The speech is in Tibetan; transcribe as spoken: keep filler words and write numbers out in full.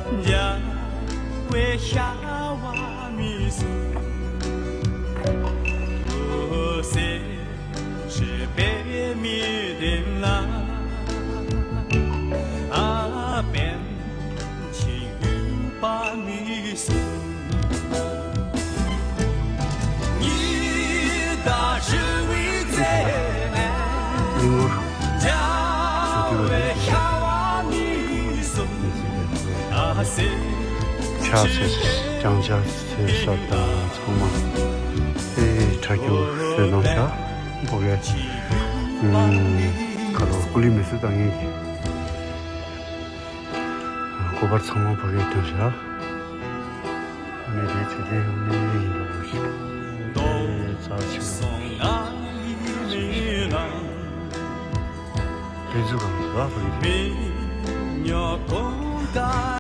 རྒྱལ་བའི་ཤ་བ་མི་གསུང་། སེམས་ཤེས་པའི་མི་དེ་ན། ཨ་པཎ་ཆེན་ཡུལ་པ་མི་གསུང་། ཉི་ཟླ་ཧྲིལ་བོའི་རྩེ་ནས། གླིང་སྐོར་རྒྱལ་བའི་ཤ་བ་མི་གསུང་། ཨ་སེམས་ཕྱག་འཚལ་ཞིང་། བརྐྱངས་ཕྱག་འཚལ་ས་དང་ཚང་མ་ཨེ་གྲྭ་རྒྱུན་བཟོས་གནང་ཤག་ཕ་གི། ཨུམ། ཁ་ལོ་སྐུ་ལུས་མེ་གསོད་བཏང་མཁན་གྱི་སྐོར་པ་ཚང་མ་ཕ་གིར་ཐོན་ཤག་ཨ་ནི་དེ་ཚེ་དེ་ཡང་ནི་ཡིན་འདུག་ཞིག་ཨེ་རྩ་ཆེ་བོ། དེ་ཚོ་གང་འདུག་ཕ་གི་དེ།